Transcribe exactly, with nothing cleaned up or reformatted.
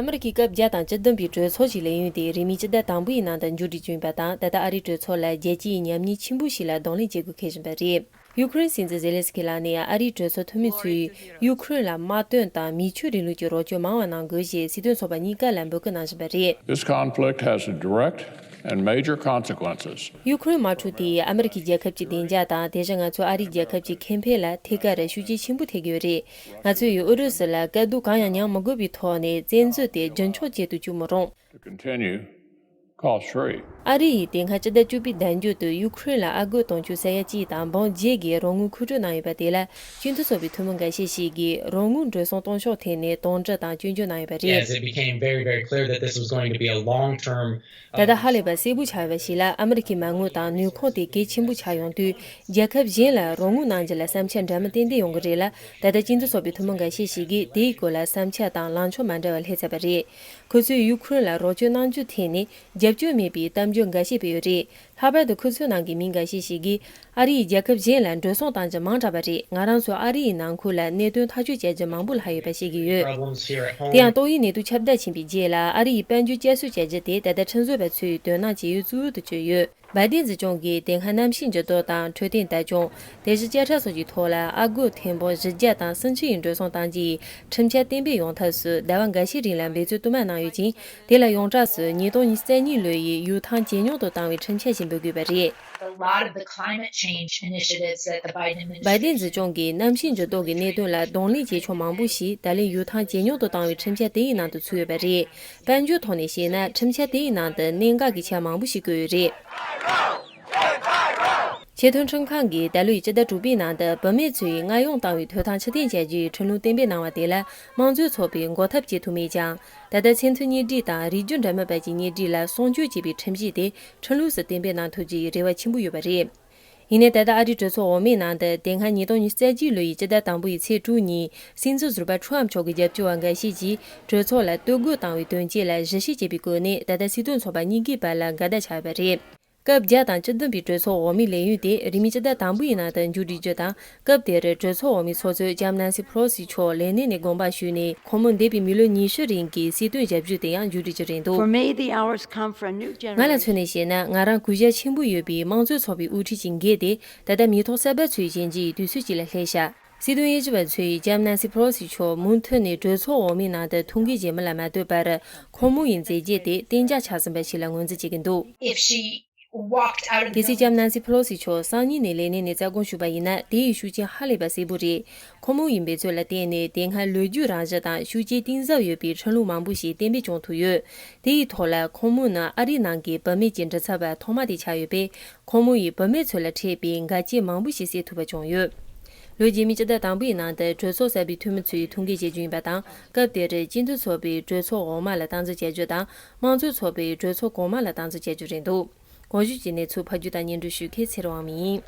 ཨ་མི་རི་ཀའི་སྐབས་བརྒྱ་དང་བཅུ་བདུན་པའི་གྲོས་ཚོགས་ཀྱི་ལས་ཡུན་དེ་རིང་མིན་སྤྱི་ཟླ་དང་པོའི་ནང་དུ་མཇུག་སྒྲིལ་རྒྱུ་ཡིན་པ་དང་། ད་ལྟ་ཨ་རིའི་གྲོས་ཚོགས་ལ་རྒྱལ་སྤྱིའི་ཉམས་ཉེས་ཆེན་པོ་ཞིག་ལ་གདོང་ལེན་བྱེད་དགོས་འཁེལ་བཞིན་པ་རེད། ཡུ་ཁུ་རེན་སྲིད་འཛིན་ཛེ་ལན་སི་ཀི་ལགས་ནས་ཨ་རིའི་གྲོས་ཚོགས་འཐུས་མི་ཚོས་ཡུ་ཁུ་རེན་ལ་དམག་དོན་དང་མི་ཆོས་རིང་ལུགས་ཀྱི་རོགས་སྐྱོར་མང་བ་གནང་དགོས་ཞེས་སྲིད་དོན་ཚོགས་པ་གཉིས་ཀ་ལ་འབོད་སྐུལ་གནང་བཞིན་པ་རེད། This conflict has a direct and major consequences. ཡུ་ཁུ་རེན་དམག་འཁྲུག་དེས་ཨ་མི་རི་ཀའི་རྒྱལ་ཁབ་ཀྱི་བདེ་འཇགས་དང་། དེ་བཞིན་ང་ཚོ་ཨ་རིའི་རྒྱལ་ཁབ་ཀྱི་ཁེ་ཕན་ལ་ཐད་ཀར་ཤུགས་རྐྱེན་ཆེན་པོ་ཐེབས་ཀྱི་ཡོད་རེད། ང་ཚོས་ཨུ་རུ་སུ་ལ་དཀའ་སྡུག་གང་ཡང་མྱངས་མི་དགོས་པའི་ཐོག་ནས་བཙན་འཛུལ་དེ་རྒྱུན་འཁྱོངས་བྱེད་དུ་བཅུག་མི་རུང་། To continue cost free. ཨ་རི་ཡིས་དེ་སྔ་སྤྱི་ཟླ་བཅུ་པའི་ཟླ་མཇུག་ཏུ་ཡུ་ཁུ་རེན་ལ་ཨ་སྒོར་དུང་ཕྱུར་ས་ཡ་གཅིག་དང་འབུམ་བརྒྱད་ཀྱི་རོགས་དངུལ་མཁོ་སྤྲོད་གནང་ཡོད་པ་དེ་ལ་སྤྱི་མཐུན་ཚོགས་པའི་འཐུས་མི་འགའ་ཤས་ཤིག་གིས་རོགས་དངུལ་འགྲོ་སོང་གཏོང་ཕྱོགས་ཐད་ནས་དོགས་འདྲི་དང་སྐྱོན་བརྗོད་གནང་ཡོད་པ་རེད། Yes, it became very, very clear that this was going to be a long-term ད་ལྟ་ཧ་ལས་པ་གསལ་པོ་ཆགས་ཡོད་པ་ཞིག་ལ། ཨ་མི་རི་ཀའི་མ་དངུལ་དང་ནུས་ཁུངས་དེ་གལ་ཆེན་པོ་ཆགས་ཡོང་དུས། རྒྱལ་ཁབ་གཞན་ལ་རོགས་དངུལ་གནང་རྒྱུ་ལ་བསམ་འཆར་འདྲ་མིན་ཏན་ཏན་ཡོང་གི་རེད་ལ། ད་ལྟ་སྤྱི་མཐུན་ཚོགས་པའི་འཐུས་མི་འགའ་ཤས་ཤིག་གིས་དེའི་སྐོར་ལ་བསམ་འཆར་དང་ལངས་ཕྱོགས་མ་འདྲ་བ་སླེབས་ཚར་བ་རེད། ཁོ་ཚོས་ཡུ་ཁུ་རེན་ལ་རོགས་སྐྱོར་གནང་རྒྱུ་ཐད་ནས་རྒྱབ་སྐྱོར་མེད་པའི་གཏམ་བརྗོད་འགའ་ཤས་སྤེལ་ཡོད་རེད། ལྷག་པར་དུ་ཁོ་ཚོའི་ནང་གི་མི་འགའ་ཤས་ཤིག་གིས། ཨ་རིས་རྒྱལ་ཁབ་གཞན་ལ་འགྲོ་སོང་གཏོང་རྒྱུ་མང་དྲགས་པ་རེད། ང་རང་ཚོ་ཨ་རི་ཡི་ནང་ཁུལ་ལ་གནད་དོན་ཐག་གཅོད་བྱ་རྒྱུ་མང་པོ་ལྷག་ཡོད་པ་ཤེས་ཀྱི་ཡོད། Problems here at home. དེ་ཡང་ཏོག་དབྱིབས་ནད་དུག་ཁྱབ་གདལ་ཕྱིན་པའི་རྗེས་ལ་ཨ་རི་ཡིས་དཔལ་འབྱོར་བསྐྱར་གསོ་བྱ་རྒྱུ་དེ་ད་ལྟ་ཁྲིམས་བཟོ་བ་ཚོས་དོ་སྣང་བྱེད་ཡུལ་གཙོ་བོ་དུ་གྱུར་ཡོད། བའི་ཏིན་སྲིད་སྐྱོང་གིས་དེ་སྔ་གནམ་གཤིས་འགྱུར་ལྡོག་དང་འཕྲོད་བསྟེན་ལྟ་སྐྱོང་། དེ་བཞིན་དཔྱ་ཁྲལ་སོགས་ཀྱི་ཐོག་ལ་ཨ་སྒོར་ཐེར་འབུམ་བཞི་བརྒྱ་དང་སུམ་ཅུ་ཡི་འགྲོ་སོང་གཏོང་རྒྱུའི་ཁྲིམས་འཆར་གཏན་འབེབས་ཡོང་ཐབས་སུ་ཟླ་བ་འགའ་ཤས་རིང་ལ་འབད་བརྩོན་དུ་མ་གནང་ཡོད་ཅིང་། དེ་ལ་ཡོངས་གྲགས་སུ་ཉིས་སྟོང་ཉི་ཤུ་རྩ་གཉིས་ལོ་ཡི་ཡུལ་ཐང་ཇེ་ཉུང་དུ་བཏང་བའི་ཁྲིམས་འཆར་ཞིག་འབུལ་དགོས་པ་རེད། A lot of the climate change initiatives that the Biden administration བའི་ཏིན་སྲིད་སྐྱོང་གིས་གནམ་གཤིས་འགྱུར་ལྡོག་གི་གནད་དོན་ལ་གདོང་ལེན་བྱེད་ཕྱོགས་མང་པོ་ཞིག་ད་ལན་ཡུལ་ཐང་ཇེ་ཉུང་དུ་བཏང་བའི་ཁྲིམས་འཆར་དེ་ཡི་ནང་དུ་ཚུད་ཡོད་པ་རེད། དཔལ་འབྱོར་ཐོག་ནས་བཤད་ན། ཁྲིམས་འཆར་དེ་ཡི་ནང་དུ་གནད་འགག་གི་ཆ་མང་པོ་ཞིག་བཀོད་ཡོད་རེད། ཆེས་མཐོའི་ཁྲིམས་ཁང་གིས་ད་ལོའི་སྤྱི་ཟླ་དྲུག་པའི་ནང་དུ་བུད་མེད་ཚོས་ཡི་རྔ་གཡུང་བཏང་བའི་ཐོབ་ཐང་ཕྱིར་འཐེན་བྱ་རྒྱུའི་ཁྲིམས་ལུགས་གཏན་འབེབས་གནང་བ་དེ་ལ་དམངས་གཙོའི་ཚོགས་པས་འགོག་ཐབས་བྱེད་ཐུབ་མེད་ཀྱང་། ད་ལྟ་ཚད་མཐོའི་གཉེན་སྒྲིག་དང་རིགས་རྒྱུད་འདྲ་མིན་བར་གྱི་གཉེན་སྒྲིག་ལ་སྲུང་སྐྱོབ་བྱེད་པའི་ཁྲིམས་གཞི་དེ་ཁྲིམས་ལུགས་སུ་གཏན་འབེབས་གནང་ཐུབ་རྒྱུའི་རེ་བ་ཆེན་པོ་ཡོད་པ་རེད། ཡིན་ནའི་ད་ལྟ་ཨ་རིའི་གྲོས་ཚོགས་འོག་མའི་ནང་དུ་དེ་སྔ་ཉིས་སྟོང་ཉི་ཤུ་རྩ་གཅིག་ལོ་ཡི་སྤྱི་ཟླ་དང་པོ་ཡི་ཚེས་དྲུག་ཉིན་སྲིད་འཛིན་ཟུར་པ་ཁྲོམ་མཆོག་གི་རྒྱབ་སྐྱོར་བ་འགའ་ཤས་ཀྱིས་གྲོས་ཚོགས་ལ་གཏོར་རྒོལ་བཏང་བའི་དོན་རྐྱེན་ལ་གཞི་བྱས་བྱས་པའི་སྐོར་ནས་ད་ལྟ་སྲིད་དོན་ཚོགས་པ་གཉིས་ཀའི་བར་ལ་འགལ་ཟླ་ཆགས་ཡོད་པ་རེད། སྐབས་བརྒྱ་དང་བཅུ་བདུན་པའི་གྲོས་ཚོགས་འོག་མའི་ལས་ཡུན་དེ་རིང་མིན་སྤྱི་ཟླ་དང་པོ་ཡི་ནང་དུ་མཇུག་སྒྲིལ་རྒྱུ་དང་། སྐབས་དེར་གྲོས་ཚོགས་འོག་མའི་ཚོགས་གཙོས་ལྕམ་ནན་སི་ཕེ་ལོ་སི་མཆོག་ལས་གནས་ནས་དགོངས་པ་ཞུས་ནས། ཁོང་མོ་འདས་པའི་མི་ལོ་ཉི་ཤུ་རིང་གི་སྲིད་དོན་ཞབས་ཞུ་དེ་ཡང་མཇུག་སྒྲིལ་རྒྱུ་རེད་འདུག For me, the hours come for a new ང་ལ་generation. མཚོན་ནས་བཤད་ན། ང་རང་གུས་ཞབས་ཆེན་པོ་ཡོད་པའི་དམངས་གཙོའི་ཚོགས་པའི་དབུ་ཁྲིད་ཀྱི་འགན་དེ་ད་ལྟ་མི་ཐོག་གསར་པ་ཚོས་བཞེངས་རྒྱུ་ཡི་དུས་ཚོད་ཅིག་ལ་སླེབས་ཤག་སྲིད་དོན་དབྱེ་ཞིབ་པ་ཚོས་ལྕམ་ནན་སི་ཕེ་ལོ་སི་མཆོག་མུ་མཐུད་ནས་གྲོས་ཚོགས་འོག་མའི་ནང་དུ་ཐུགས་འགན་བཞེས་མིན་ལ་མ་ལྟོས་པར། ཁོང་མོ་ཡི་མཛད་རྗེས་དེ་གཏན་འཇགས་ཆགས་ཟིན་པ་ཞིག་ལ་ངོས་འཛིན་བྱེད་ཀྱི་འདུག If she walked out of the གལ་སྲིད་ལྕམ་ནན་སི་ཕེ་ལོ་སི་མཆོག་སང་ཉིན་ནས་ལས་གནས་ནས་རྩ་དགོངས་ཞུས་པ་ཡིན་ན། དེ་ཡི་ཤུགས་རྐྱེན་ཧ་ལས་པ་གསལ་པོ་རེད། ཁོང་མོ་ཡི་འབད་རྩོལ་ལ་བརྟེན་ནས་དེ་སྔ་ལོ་རྒྱུས་རང་བཞིན་དང་ཤུགས་རྐྱེན་གཏིང་ཟབ་ཡོད་པའི་ཁྲིམས་ལུགས་མང་པོ་ཞིག་གཏན་འབེབས་བྱུང་ཐུབ་ཡོད། དེ་ཡི་ཐོག་ལ་ཁོང་མོ་ནི་ཨ་རིའི་ནང་གི་བུད་མེད་ཀྱི་མགྲིན་ཚབ་པ་ཐོག་མ་དེ་ཆགས་ཡོད་པས། ཁོང་མོ་ཡིས་བུད་མེད་ཚོ་ལ་འཕྲད་པའི་འགལ་རྐྱེན་མང་པོ་ཞིག་སེལ་ཐུབ་པ་བྱུང་ཡོད། ལོ་རྗེས་མའི་སྤྱི་ཟླ་དང་པོའི་ནང་དུ་གྲོས་ཚོགས་གསར་པའི་འཐུས་མི་ཚོས་ཐུགས་འགན་བཞེས་རྒྱུ་ཡིན་པ་དང་། སྐབས་དེར་སྤྱི་མཐུན་ཚོགས་པས་གྲོས་ཚོགས་འོག་མ་ལ་སྟངས་འཛིན་བྱ་རྒྱུ་དང་། དམངས་གཙོའི་ཚོགས་པས་གྲོས་ཚོགས་གོང་མ་ལ་སྟངས་འཛིན་བྱ་རྒྱུ་རེད་འདུག་གོང་ཞུས་ཀྱི་གནས་ཚུལ་ཕབ་སྒྱུར་དང་སྙན་སྒྲོན་ཞུ་མཁན་ཚེ་རིང་དབང་མོ་ཡིན།